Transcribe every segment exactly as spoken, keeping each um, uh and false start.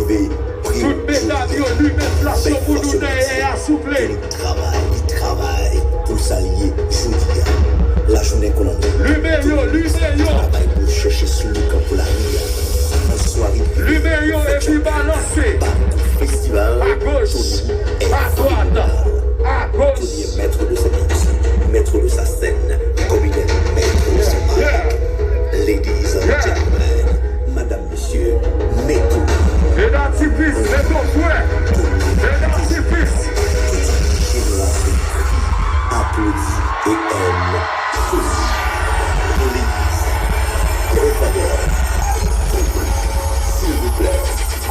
Tout medam yo, limen flas yo pou nou dèyè a, souple. Li travay, li travay pou sa l ye jodi a. Lajounen kon lannwit. Limen yo, limen yo. Travay pou chèche sou loukan pou lari a. Nan sware limen yo epi balanse. Bakou festival. Agoch, adwat, agoch. Tony est maître de ses beats, maître de sa scène, comme il est maître de son mic. Ladies and gentlemen, madame, mesye, mete. Edatipis, mete w frè. Edatipis. Tout jenerasyon kri, aplodi e èm. Please, trè favè, silvouplè,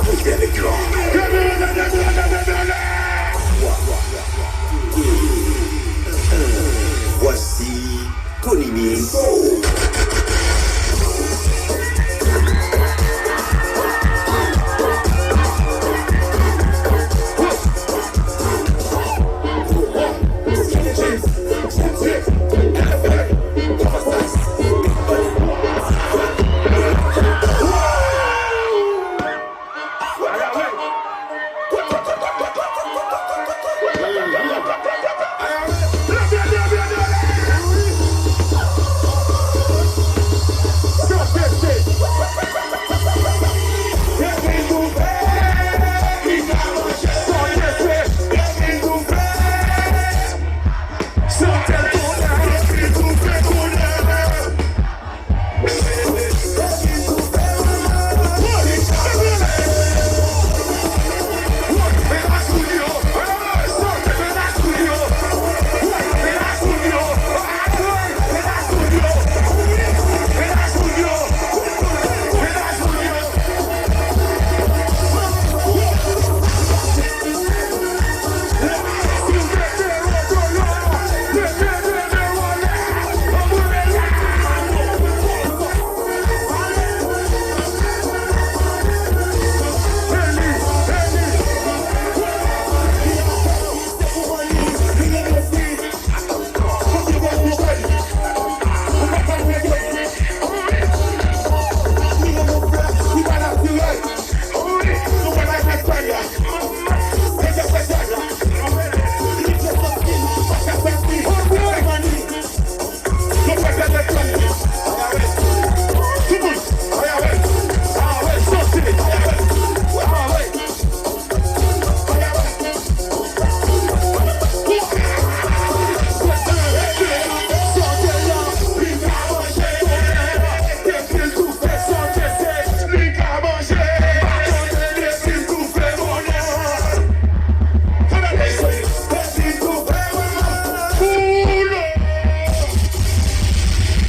rete avèk nou. Twa, de, en. Voici Tony Mix.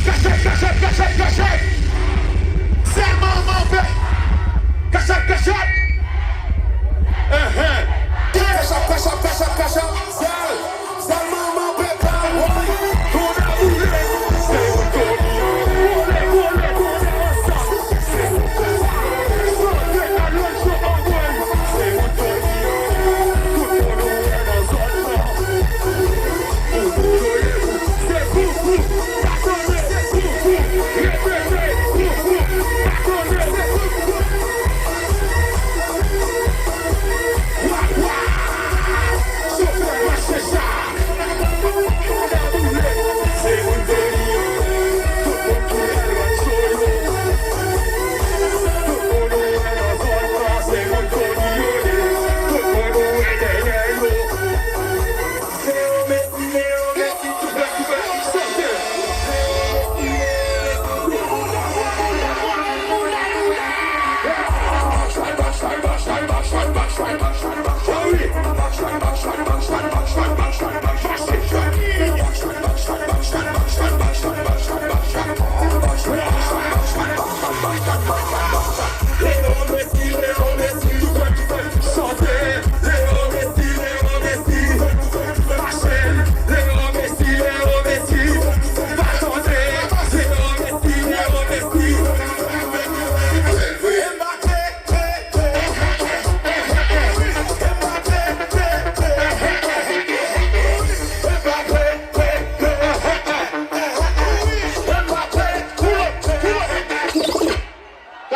Kachèt, kachèt, kachèt, kachèt! Sèl manman pè! Kachèt, kachèt! Enhen! Kachèt, kachèt, kachèt, kachèt! Sèl! Sèl manman pè pa woy! Kounye a boule! Se yon Tony! Boule, boule, boule ansanm! Se yon Tony! Chante a lòt jou anmwey! Se yon Tony! Tout moun ou wè nan zòn nan! Pou nou voye pou se pou pou, pa tande, pou pou, repete, pou pou, pa tande, pou pou. Wa, wa. Chofè mache cha,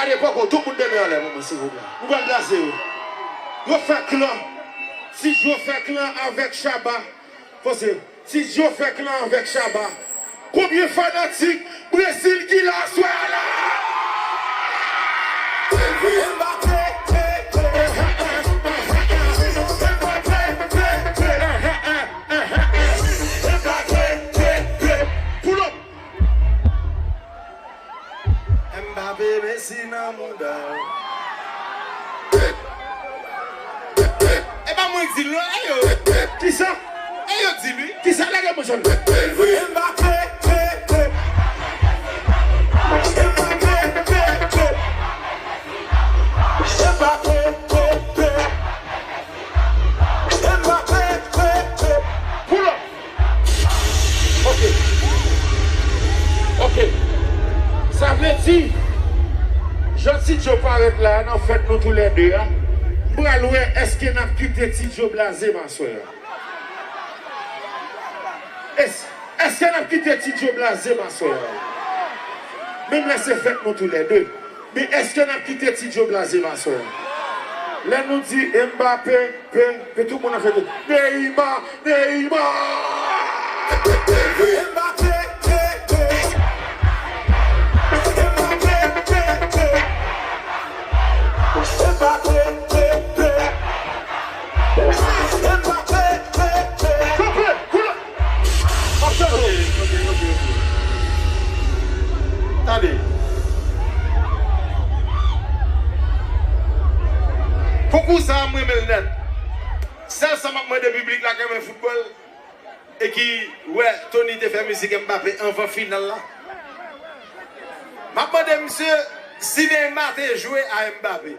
Gade, poko, tout moun de men anlè pou mwen, silvouplè. Nou pral blaze yo. Yo fè klan. Ti Djo fè klan avèk Shabba. Fòse. Ti Djo fè klan avèk Shabba. Konbyen fanatik Brezil ki la aswè a la? Pull up. Mbappé, Messi nan mouda w. E pa mwen k di l non, e yo. Kisa? E yo k di l wi. Kisa? Lage mwen sa. Mbappé, Mbappé, Mbappé, Mbappé, Mbappé. Pull up. Ok. Ok. Sa vle di, jan Ti Djo parèt la a nan fèt nou toulède a, m pral wè èske n ap kite Ti Djo blaze m aswè a. Es-, èske n ap kite Ti Djo blaze m aswè a? Menm lè se fèt nou toulède. Men èske n ap kite Ti Djo blaze m aswè a? Lè nou di Mbappé, pe, pe tout moun ap fè Neymar, Neymar! Mbappé, pe, pe. Mbappé, pe, pe. Mbappé, pe, pe. Mbappé, pe, pe. Kanpe, koule. Map tande. Ok, ok, ok, ok. Tande. Konkou sa a, m renmen l nèt. Sèl sa m ap mande piblik la k renmen foutbòl e ki wè Tony te fè mizik Mbappé anvan final la. M ap mande misye si Neymar te jwe a Mbappé.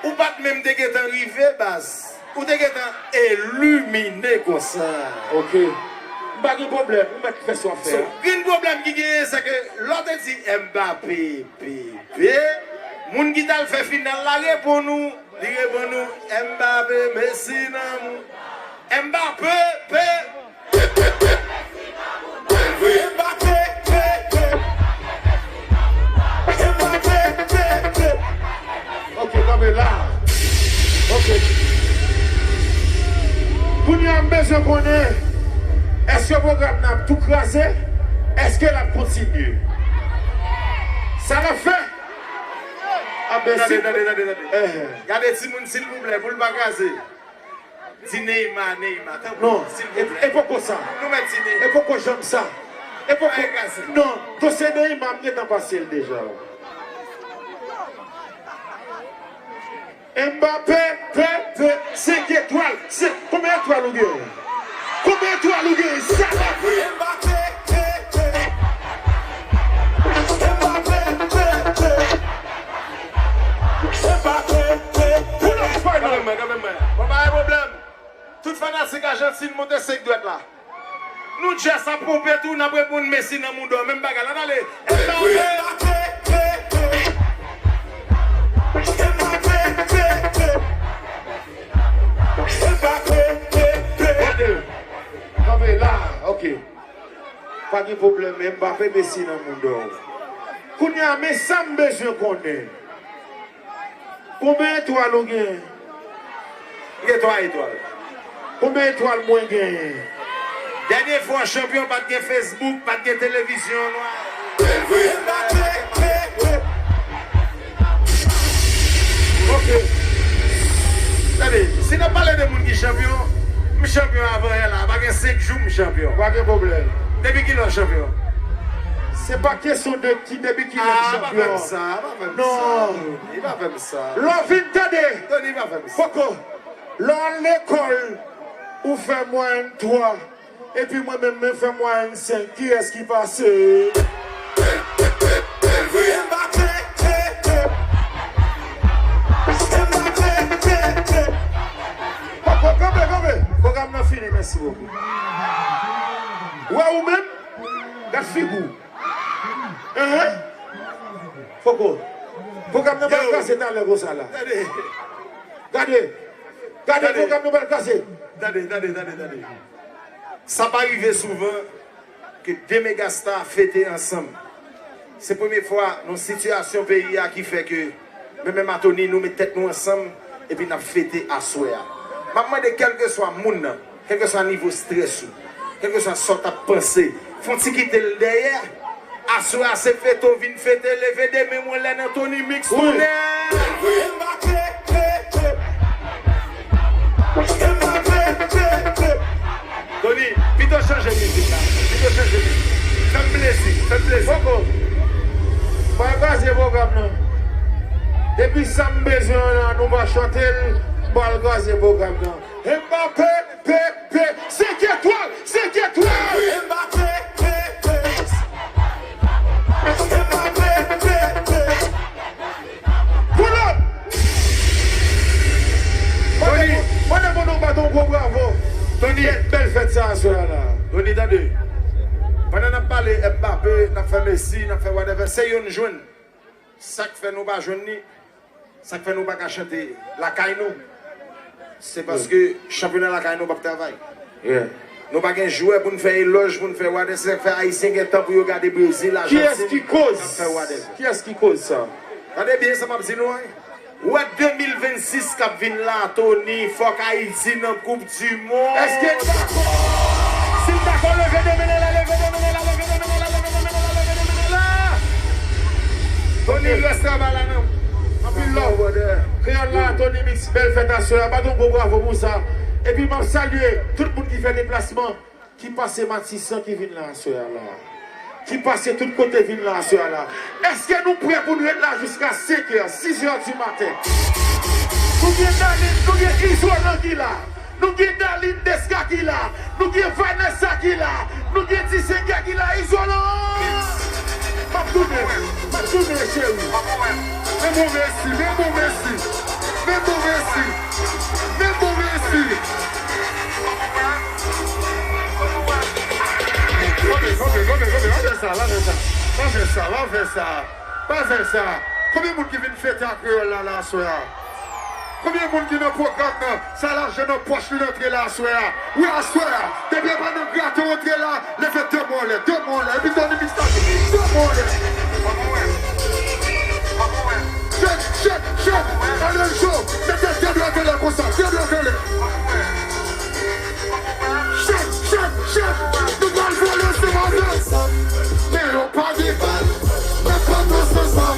Ou pa t menm te gentan rive, baz. Ou te gentan elimine konsa. Ok. M pa gen pwoblèm. Ou mèt fè sa w ap fè So, a. Grenn pwoblèm ki genyen, se ke lè w te di Mbappé, P P, moun ki t al fè final la reponn ou, li reponn ou, Mbappé, Messi nan mou. Mbappé, pe, Mbappé, pe, pe. Mbappé, pe, pe, pe. Ok, kanpe la. Ok. Kounye a, m bezwen konnen, èske pwogram nan ap tou kraze? Èske l ap kontinye? Sa l ap fè? A, men Tande, si tande, tande, tande. Eh. Gade timoun, silvouplè, pou l pa kraze. Di Neymar, Neymar, tanpri, Non, e, silvouplè. E poko sa. Nou mèt di Neymar. E poko janm sa. E poko, Pa kraze. Non, dosye Neymar, m gentan pase l deja. Mbappé, pe, pe, senk etwal. Se, konbyen etwal ou gen? Konbyen etwal ou gen? Sa la. Mbappé, pe, pe. Mbappé, pe, pe. Mbappé, pe, pe. Kanpe mwen, kanpe mwen. Bon, pa gen pwoblèm. Tout fanatik Ajantin, monte senk dwèt la. Nou just ap ponpe tou, n ap reponn Messi nan mouda w. Menm bagay la, n ale. Mbappé, Mbappé, Mbappé, Mbappé. Gade. Kanpe la, ok. Pa gen pwoblèm, Mbappé, Messi nan mouda w. Kounye a, men sa m bezwen konnen. Konbyen etwal ou gen? M gen twa etwal. Konbyen etwal mwen genyen? Dènye fwa chanpyon pa t gen Facebook, pa t gen televizyon nwa. Ok. Tande, si n ap pale de moun ki chanpyon, m chanpyon avan yè la. Pa gen senk jou m chanpyon. Pa gen pwoblèm. Depi kilè w chanpyon? Se pa kesyon de ki, depi kilè m chanpyon. Ah, pa fè m sa, pa fè m sa. Non. Tony, pa fè m sa. Lè w vin tande. Tony, pa fè m sa. Poko. Lè w al lekòl, ou fè mwayèn twa. Epi mwen menm, mwen fè mwayèn senk. Kiyès ki pase? Poko, kanpe, kanpe. Pwogram nan fini, mèsi bokou. Wè ou menm, gad figi w. Enhen. Poko. Pwogram nan pral Yo. Kraze talè konsa la. Tande. Gade. Gade, Tande. Pwogram nan pral kraze. Tande, tande, tande, tande. Sa pa rive souvan ke de megastar fete ansanm. Se premye fwa nan sitiyasyon peyi a ki fè ke mwen menm a Tony nou met tèt nou ansanm epi n ap fete aswè a. M ap mande kèlkeswa moun nan, kèlkeswa nivo estrès ou, kèlkeswa sa w t ap panse, fè yon ti kite l dèyè. Aswè a se fete w vin fete, leve de men w anlè nan Tony Mix tonè. Tony, pito chanje mizik la. Pito chanje mizik. Fè m plezi, fè m plezi. Poko. Pral kraze pwogram nan. Depi sa m bezwen an la, nou pa chante l, m pral kraze pwogram nan. Mbappé, pe, pe, senk etwal, senk etwal. Mbappé, pe, pe. Mbappé, pe, pe. Pull up! Tony, mwen, mwen, mwen, bat yon gwo bravo. Tony, bèl fèt sa aswè a la. Tony, tande. Pandan n ap pale Mbappé, n ap fè Messi, n ap fè whatever, se youn jwenn. Sa k fè nou pa jwenn li, sa k fè nou pa ka chante lakay nou, se paske chanpyona lakay nou p ap travay. Yeah. Nou pa gen jwè pou n fè elòj, pou n fè whatever. Se sa k fè Ayisyen gen tan pou yo gade Brezil, Ajantin, ap fè whatever. Kiyès ki koz? Kiyès ki koz sa? Tande byen sa m ap di nou an. Ou wè de mil vennsis k ap vin la, Tony, fòk Ayiti nan Koup di Mond. Èske n dakò? Si n dakò, leve de men n anlè, leve de men n anlè, leve de men n anlè, leve de men n anlè, leve de men n anlè. Tony, rès travay la, non. Anpil love, brother. Kreyòl la, Tony Mix, bèl fèt aswè a. Bat yon gwo bravo pou sa. Epi m ap salye tout moun ki fè deplasman, ki pase Matisan, ki vin la aswè a la, ki pase tout kote vin la aswè a la. Èske nou prè pou n ret la jiska senk è, sis è di maten? Nou gen Darline, nou gen Izolan ki la. Nou gen Darline Desca ki la. Nou gen Vanessa ki la. Nou gen Disenga ki la. Izolan! M ap tounen. M ap tounen, cheri. Men bon Messi, men bon Messi. Men bon Messi. Men bon Messi. Konbyen, konbyen, konbyen, konbyen? Pa fè sa, pa fè sa. Pa fè sa, pa fè sa. Pa fè sa. Konbyen moun ki vin fete ak Kreyòl la, la, aswè a? Konbyen moun ki nan pwogram nan? Sa lajan nan pòch li rantre la aswè a. Wi, aswè a. Depi e pa nan grate w antre la, leve de men w anlè, de men w anlè. Epi Tony Mix la di, de men w anlè. Shake, shake, shake. Alonso, mete de dwèt anlè konsa, de dwèt anlè. Shake, shake, shake. Nou pral vole se maten. Men yo pa gen bal. Men pa nan sans la.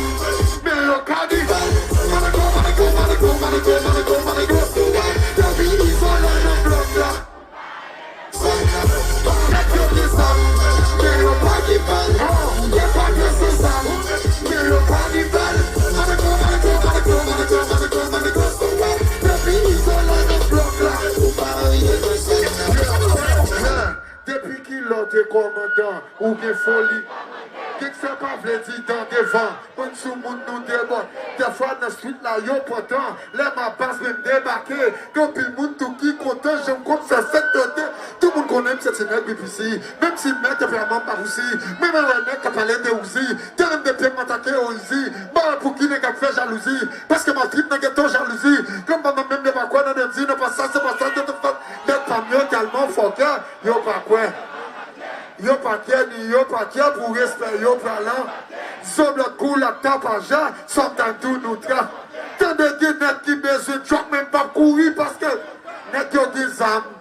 Men yo ka di bal. Manigo, manigo, manigo, manigo, manigo, manigo. Depi Izolan nan blòk la. Nèg yo gen zam, men yo pa gen bal. Yo pa gen zam, men yo pa gen bal. Manigo, manigo, manigo, manigo, manigo, manigo. Depi Izolan nan blòk la, ou pa anyen nan zòn nan. Depi kilè w te kòmandan, ou gen foli. Gangsta pa vle di dan devan. Bann soumoun nou debòde. Dèfwa nan street la yo pantan. Lè m a baz menm debake. Gen anpil moun tou ki kontan jan m konn fè fèt tande. Tout moun konnen m se ti nèg B P C. Menm si m mèt epi a manm pa pousi. Mwen mwen wè nèg k ap pale de Uzi. Tande m de pye m atake Uzi. M pa wè pou ki nèg ap fè jalouzi. Paske m ap trip nan geto jalouzi. Granm pa nan menm yo pa kwè nan dandi. Nan pa sa se pa sa de tout fòs. Nèg pa m yo tèlman fòkè. Yo pa kwè. Yo pa kè ni yo pa kè pou respè yo pral an. Zoblòt koul ak tapajè, sometimes tou nou trap. Tande gen nèg ki bezwen drop men m p ap kouri paske nèg yo gen zam.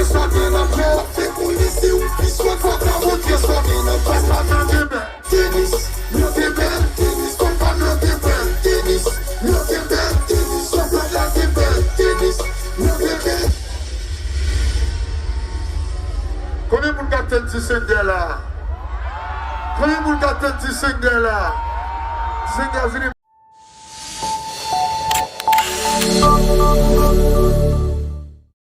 Sa gen nan pè, fè konnen se ou plis fò, fò ta montre sa gen nan pè. Konpa nan gen bèl tenis, nan gen bèl tenis, konpa nan gen bèl tenis, nan gen bèl tenis, konpa nan gen bèl tenis, nan gen bèl. Konbyen moun k ap tann ti Sendè la? Konbyen moun k ap tann ti Sendè la? Ti Sendè vini.